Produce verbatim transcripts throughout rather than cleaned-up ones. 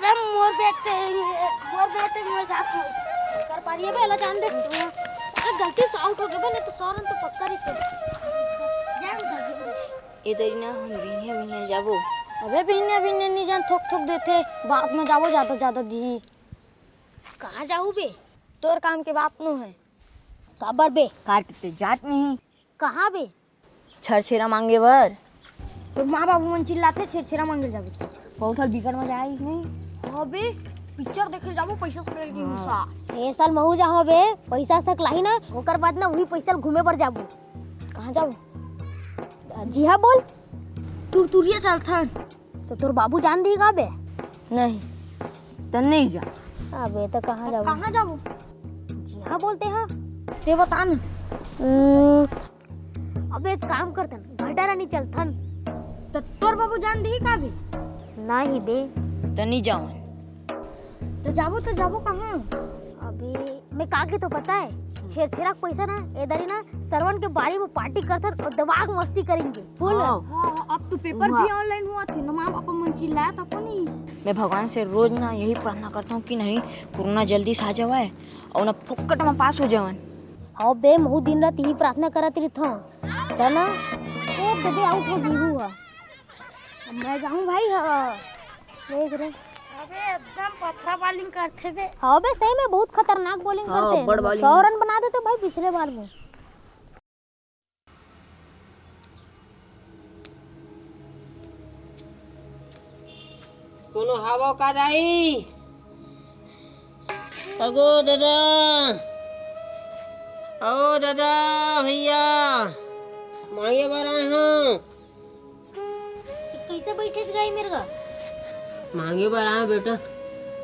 मोर बेटे, मोर बेटे, मोर जात हूँ। कर पारिए बे, एला जान दे। अरे गलती से आउट हो गए बे, नहीं तो सौ रन तो पक्का रही से। जान दे। ए दरी ना हम बिहनिया बिहनिया जाबो। अबे बिहनिया बिहनिया नहीं जान, थोक थोक देथे। बाद में जाबो, ज्यादा ज्यादा दी। कहाँ जाऊ बे? तोर काम के बात नो है। काबर बे? काट ते जात नहीं। कहाँ बे? छेरछेरा मांगे बर। तोर माँ बाबू मन चिल्लाथे, छेरछेरा मांगे जाबे। बहुत हर बिकट मजा आइस नहीं। हाँ बे, पिक्चर देखे जाबो, पैसा सकलाही के हाँ। हिस्सा। ए साल महू जाहूँ बे, पैसा सकलाही ना, ओकर बाद ना वही पैसा ल घूमे बर जाबो। कहाँ जाबो? जी हाँ बोल। तुरतुरिया चलथन। तो तोर बाबू जान दी का बे? नहीं। त नहीं जा। अबे त कहाँ जाबो? कहाँ जाबो? जी हाँ बोलते हैं। ते बता ना। हम्म, अबे एक काम करथन, घटा रानी चलथन। त तोर बाबू जान दी का बे? नहीं बे। त नहीं जावन। त जाबो त जाबो कहाँ? अबे मैं का के तो पता है, छेरछेरा के पैसा ना, ए दरी ना सरवन के बारी में पार्टी करथन और दिमाग मस्ती करेंगे। बोल। हाँ। हाँ, हाँ, अब तो पेपर वाह। भी ऑनलाइन हुआ थे ना, माँ बाप मन चिल्लाया था कोनी। मैं भगवान से रोज ना यही प्रार्थना करता हूँ कि नहीं, कोरोना जल्दी से आ जावे और ना फोकट में पास हो जावन। हाँ बे, महू दिन रात यही प्रार्थना करत रहिथों। त ना, ओ दबे आउट हो गिरू हा। मैं जाऊँ भाई, हाँ। देख रे। अबे एकदम पथरा बॉलिंग करथे बे। हाँ बे, सही में बहुत खतरनाक बॉलिंग हाँ, करथे। बड़ बॉलिंग। सौ रन बना देते भाई पिछले बार में। कोनो हावव का दाई? अगो ददा, ओ ददा, भैया, मांगे बर आए हूँ। कइसे बइठेच गा ए मेर गा? मांगे बर आए बेटा,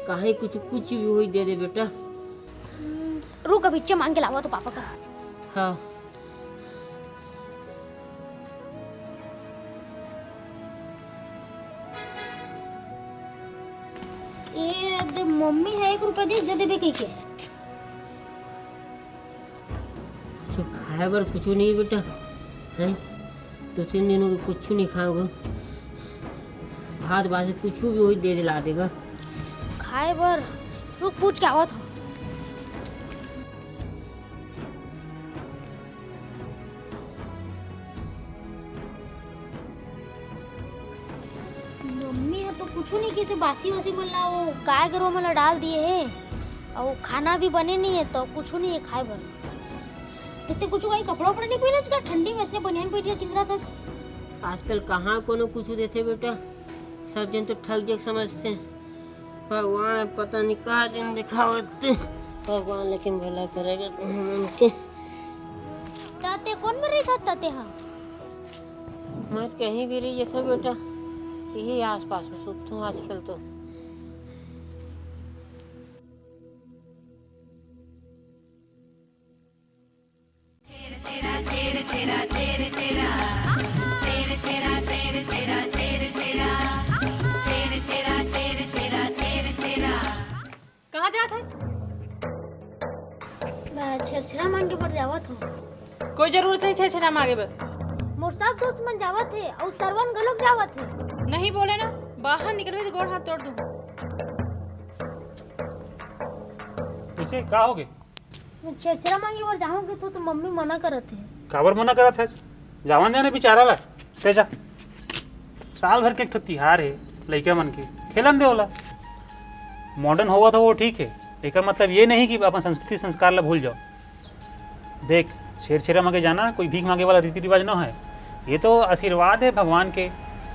काहे कुछ, कुछ भी होई दे दे बेटा। हम्म, रुक, अभी चे मांग के लावा तो पापा का। हाँ। ए दे मम्मी ह एक रुपया दिस, दे देबे कहिके। कुछ खाए बर कुछ नहीं बेटा, हैं? दो तीन दिन हो गए, कुछ नहीं खाए हो। भात बासी कुछ भी होई दे दिला देगा। खाए बर रुक, पूछ के आवत हो। मम्मी ह तो कुछु नहीं किसे, बासी वासी मन ला वो गाय गरु मन ला डाल दिए हे, अउ खाना भी बने नहीं है तो कुछु नहीं है खाए बर। तेते कुछु कहीं कपड़ा उपड़ा नहीं पहिनच का? ठंडी में इसने बनियान पहिर के किंदरा था। आजकल कहाँ कोनो कुछु देथे बेटा, सब जन तो ठग जग समझथे। भगवान पता नहीं का दिन दिखावत। भगवान लेकिन भला करेगा तुम मन के। ताते कौन में रही था ताते हाँ? मैं तो कहीं भी रही जैसे बेटा, यही आसपास में सुतता हूँ आजकल तो। कहाँ जात है? मैं छेरछेरा मांगे बर जावत हूँ। कोई जरूरत नहीं छेरछेरा मांगे बर। मोर सब दोस्त मन जावत हे अउ सरवन घलोक जावत हे। नहीं बोले ना, बाहर निकलबे तो गोड़ हाथ तोड़ दूँ। इसे का होगे? छेरछेरा मांगे बर जाहूं कहिथों तो मम्मी मना करत हे। काबर मना करत हे? जावन दे ना बिचारा ला, ते जा। साल भर के एक ठो तिहार हे लइका मन के, खेलन दे ओला। मॉडर्न होवत हो वो ठीक हे, एकर मतलब ये नहीं कि अपन संस्कृति संस्कार ला भूल जाओ। देख, छेरछेरा मांगे जाना कोई भीख मांगे वाला रीति रिवाज न हे, ये तो आशीर्वाद हे भगवान के,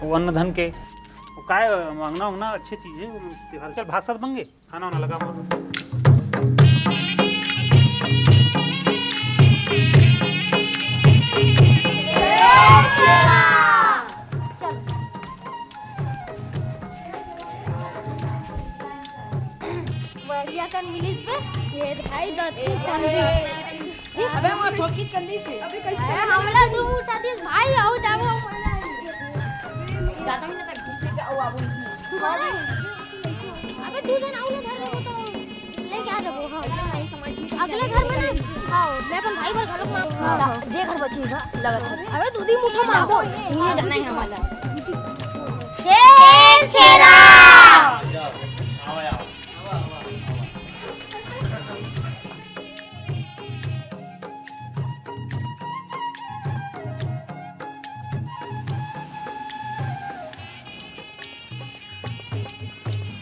वो अन्न धन के। वो काय मांगना उंगना अच्छे चीज हे, वो तिहार। चल भाग साथ मांगे। खाना वाना लगा हुआ। चल। बढ़िया कन मिलिस बे। ये भाई दत्ती चंदी। अबे वो थोकी चंदी से। अबे कैसे? अरे हमला तुम उठा दिस भाई, आओ जाओ, मजा आएगी। ज्यादा ही ना घूम के आओ, आओ। अबे तू जन आओ ना घर में, वो तो लेके आ जाबो। हाँ। अगले घर में ना, हाँ, मैं अपन भाई बर घर में, हाँ। जे घर बची ना, लगत हे। अबे दूधी मुठा मांगो। ये जाना है हमारा। छेरछेरा।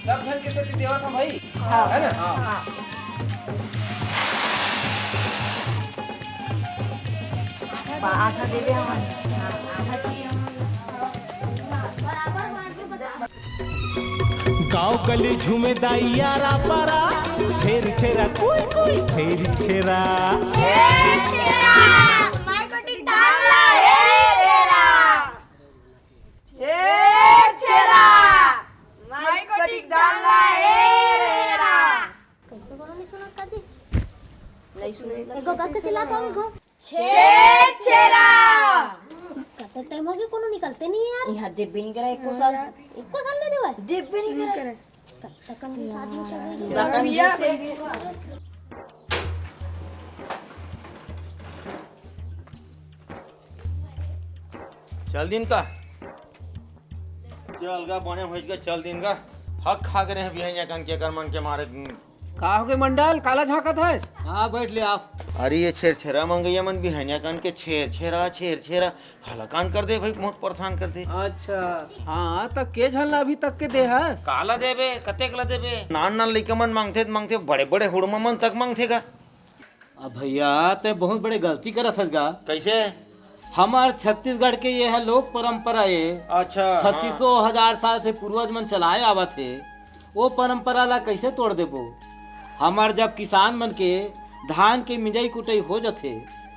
सब झन के सेती देवत हन भाई। हाँ। है ना? हाँ। बा-, आधा देबे हमन। हाँ, आधा चाहिए हमन। गाँव गली झूमे दाई यारा पारा, छेर छेरा कुई कुई, छेर छेरा। छेर छेरा, माई कोटी डाल ला, हे रे रा। छेर छेरा, माई कोटी डाल ला, हे रे रा। कैसे बोला नहीं सुना काजी? नहीं सुने। एगो कस के चिल्लाता हूँ, एगो। छेर छेरा। कते टाइम हो गया, कोनो निकलते नहीं है यार। यहाँ देबे नहीं करे एको साल। एको साल नहीं देवे? देबे नहीं करे। कैसा कंजूस आदमी चल रही है। चला भैया। चल दिन का। चल गा, बने होइस गा, चल दिन गा। हक खा के रहे बिहनिया कन के कर मन के मारे। का हो गे मंडल, काला झांकत हस? हाँ, बैठ ले, आओ। अरे ये छेरछेरा मंगैया मन बिहनिया कन के छेर छेरा, छेर छेरा, हलाकान कर दे भाई, बहुत परेशान कर दे। अच्छा, हाँ, त के झन ला अभी तक के दे हस? काला देबे, कतेक ला देबे? नान नान लइका मन मांगथे त मांगथे, बड़े बड़े हुड़मा मन तक मांगथे गा। अब भैया, ते बहुत बड़े गलती करत हस गा। कैसे? हमार छत्तीसगढ़ के ये है लोक परंपरा ये। अच्छा, हाँ। छत्तीसों हजार साल से पूर्वज मन चलाए आवत हे, वो परंपरा ला कैसे तोड़ देबो? हमार जब किसान मन के धान के मिंजई कुटई हो जथे,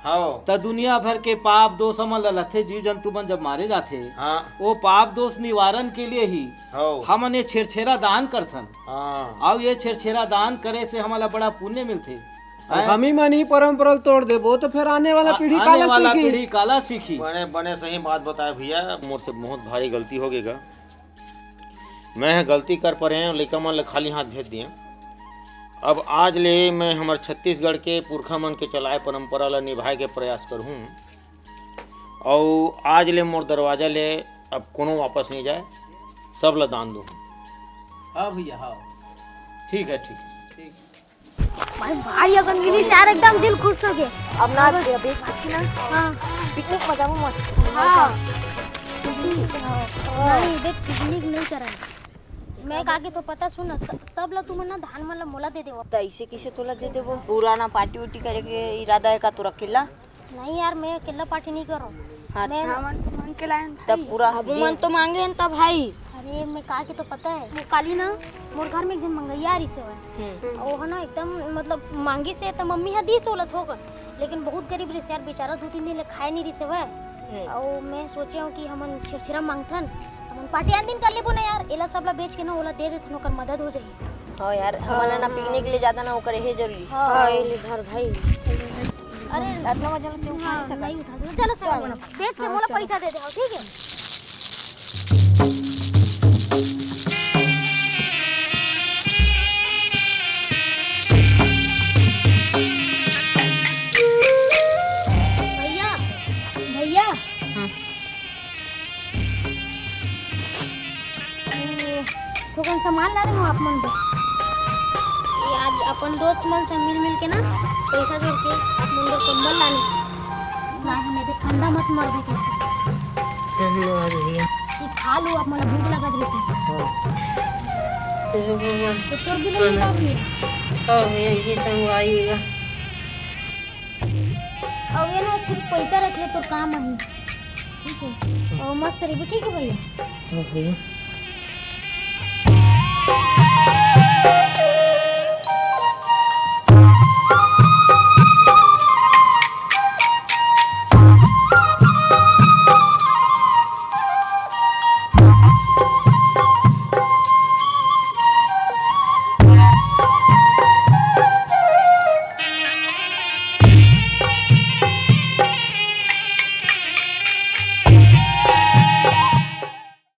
हाँ। त दुनिया भर के पाप दोष हमन ला लगथे, जीव जंतु मन जब मारे जाथे, हाँ। वो पाप दोष निवारण के लिए ही हाँ। हमन ये छेरछेरा दान करथन। हाँ। अउ ये छेरछेरा दान करे से हमन ला बड़ा पुण्य मिलथे। अब हैं? हम ही मन ही परंपरा ल तोड़ देबो, तो फिर आने वाला आ-, पीढ़ी आने काला वाला सीखी? पीढ़ी काला सीखी? बने, बने सही बात बताए भैया, मोर से बहुत भारी गलती हो गे गा। मैं ह गलती कर परे हंव, लइका मन ल खाली हाथ भेज दिए। अब आज ले मैं हमर छत्तीसगढ़ के पुरखा मन के चलाए परंपरा ल निभाए के प्रयास करहूं, अउ आज ले मोर दरवाजा ले अब कोनो वापस नहीं जाए, सब ल दान दूं। हाँ भैया, हाँ। ठीक है, ठीक है। ठीक। भाई, भारी अकन मिलिस यार, एकदम दिल खुश हो गे। अब ना, अभी आज की ना हाँ। पिकनिक मजाबो मस्त। हाँ। नहीं, देख, पिकनिक नहीं कराए। मैं का के तो पता सुन, स-, सब ला तुमन ना धान मन ला मोला दे देवो। त इसे किसे तोला दे देबो? पूरा ना पार्टी उटी करे के इरादा है का तोरा अकेला? नहीं यार, मैं अकेला पार्टी नहीं करूँ। हाँ, मैं हमन तो मांग के लायन तब भाई। पूरा अब दे। मन तो मांगे हन तब भाई। अरे, मैं का के तो पता है, वो काली ना मोर घर में एक झन मंगैया आ रहिस हवय। हम्म। अउ वो ह ना एकदम, मतलब, मांगिस हे त मम्मी ह दिस ओला थोकन, लेकिन बहुत गरीब रहिस यार बेचारा, दू तीन दिन ले खाए नहीं रहिस हवय। हम्म। अउ मैं सोचे हूँ कि हमन छेरछेरा मांगथन, हमन पार्टी आन दिन कर लेबो ना यार, एला सब ला बेच के ना ओला दे देथन, ओकर मदद हो जाही। हाँ यार, हमन ला ना पिकनिक ले जाता ना, ओकर यही जरूरी। हाँ। हाँ, ये ले धर भाई। अरे, अतना वजन ला तैं उठा हाँ, नहीं सकस। नहीं उठा सकस। चलो, सब चलो। बेच के हाँ, मोला चलो। पैसा दे दे, ठीक है? भैया, भैया। हाँ। ओ, थोकन सामान लाने हंव आप मन बर। ये आज अपन दोस्त मन से मिल मिल के ना पैसा जोड़ के आप मन बर कंबल लाने। ना हमें दे ठंडा मत मर भी कैसे। धन्यवाद भैया। ये खा लो, आप मन भूख लगत रहिस। हाँ। चलो भगवान। तो तोर भी ले हाँ। ला भी। हाँ भैया, ये संगवारी है। अब ये ना कुछ पैसा रख ले, तोर काम आही। ठीक है। और मस्त रहिबे, ठीक है भैया? हाँ भैया।